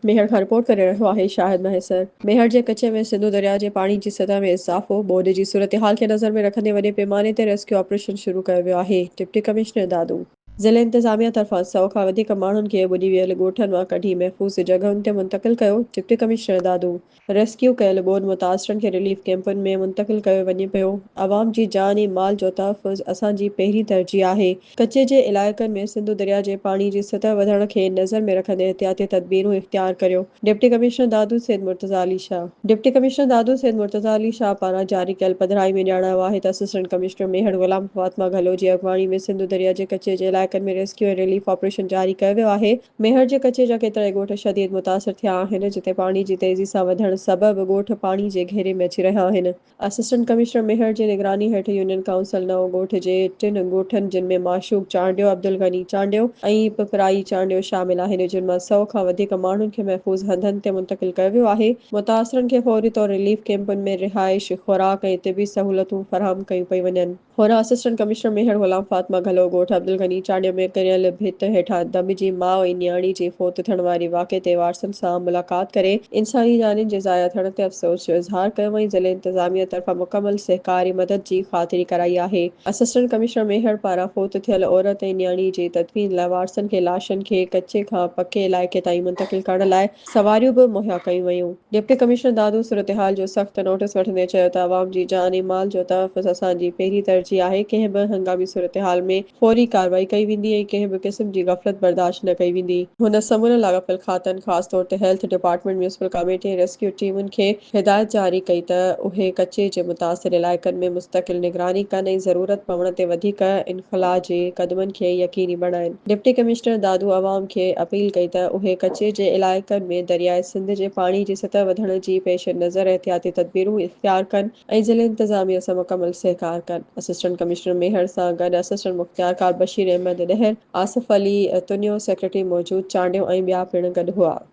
ميهڙ کان رپورٽ ڪري رهيو آهي شاهد مهيسر. ميهڙ جي ڪچي ۾ سنڌو درياء جي پاڻي جي سطح ۾ اضافو، ٻوڏ جي صورتحال کي نظر ۾ رکندي وڏي پيماني تي ريسڪيو آپريشن شروع ڪيو ويو آهي، ڊپٽي ڪمشنر دادو. ضلعي انتظاميا طرفان سئو کان وڌيڪ ماڻهن کي ٻڏي ويل ڳوٺن مان ڪڍي محفوظ جڳهن تي منتقل ڪيو، ڊپٽي ڪمشنر دادو. ريسڪيو ڪيل ٻوڏ متاثرن کي رليف ڪئمپن ۾ منتقل ڪيو وڃي پيو، عوام جي جان ۽ مال جو تحفظ اسان جي پهرين ترجيح آهي، ڪچي جي علائقن ۾ سنڌو درياء جي پاڻي جي سطح وڌڻ کي نظر ۾ رکندي احتياطي تدبيرون اختيار ڪريو، deputy commissioner Dadu Syed Murtaza Ali Shah. Deputy commissioner Dadu Syed Murtaza Ali Shah پاران جاري ڪيل پڌرائي ۾ ڄاڻايو آهي ته اسسٽنٽ ڪمشنر ميهڙ غلام فاطمه گهلو جي اڳواڻي ۾ سنڌو درياء جي ڪچي جي علائقن ۾ ريسڪيو ۽ رليف آپريشن جاري ڪيو ويو آهي، ميهڙ جي ڪچي جا ڪيترائي ڳوٺ شديد متاثر ٿيا آهن، جتي پاڻي جي تيزي سان وڌڻ سبب ڳوٺ پاڻي جي گهيري ۾ اچي رهيا آهن. اسسٽنٽ ڪمشنر ميهڙ جي نگراني هيٺ يونين ڪائونسل نئون ڳوٺ جي ٽن ڳوٺن جن ۾ معشوق چانڊيو، عبدالغني چانڊيو ۽ پپرائي چانڊيو شامل آهن، جن مان سئو کان وڌيڪ ماڻهن کي محفوظ هنڌن تي منتقل ڪيو ويو آهي، متاثرن کي فوري طور رليف ڪئمپن ۾ رهائش، خوراڪ ۽ طبي سهولتون فراهم ڪيون پيون وڃن. هوڏانهن اسسٽنٽ ڪمشنر ميهڙ غلام فاطمه گهلو ڳوٺ عبدالغني چانڊيو ۾ ڪريل ڀت هيٺان دٻجي ماء ۽ نياڻي جي فوت ٿيڻ واري واقعي تي وارثن سان ملاقات ڪري انساني جانين جي ضايع ٿيڻ تي افسوس جو اظهار ڪيو ۽ ضلعي انتظاميه طرفان مڪمل سهڪار ۽ مدد جي خاطري ڪرائي آهي. اسسٽنٽ ڪمشنر ميهڙ پاران فوت ٿيل عورت ۽ نياڻي جي تدفين لاء وارثن کي لاشن کي ڪچي کان پڪي علائقي تائين منتقل ڪرڻ لاء سواريون به مهيا ڪيون ويون. ڊپٽي ڪمشنر دادو صورتحال جو سخت نوٽيس وٺندي چيو ته عوام جي جان ۽ مال جو تحفظ اسان جي پهرين ترجيح آهي، ڪنهن به هنگامي صورتحال ۾ فوري ڪارروائي ڪئي ويندي ۽ ڪنهن به قسم جي غفلت برداشت نه ڪئي ويندي. هن سمورن لاڳاپيل کاتن خاص طور تي health department, municipal committee ۽ rescue ٽيمن کي هدايت جاري ڪئي ته اهي ڪچي جي متاثر علائقن ۾ مستقل نگراني ڪن ۽ ضرورت پوڻ تي وڌيڪ انخلا جي قدمن کي يقيني بڻائين. ڊپٽي ڪمشنر دادو عوام کي اپيل ڪئي ته اهي ڪچي جي علائقن ۾ درياء سنڌ جي پاڻي جي سطح وڌڻ جي پيش نظر احتياطي تدبيرون اختيار ڪن ۽ ضلعي انتظاميه سان مڪمل سهڪار ڪن. اسسٽنٽ ڪمشنر ميهڙ سان گڏ اسسٽنٽ مختيارڪار بشير احمد ڏهر، آصف علي تنيو، سيڪريٽري موجود چانڊيو ۽ ٻيا پڻ گڏ هئا.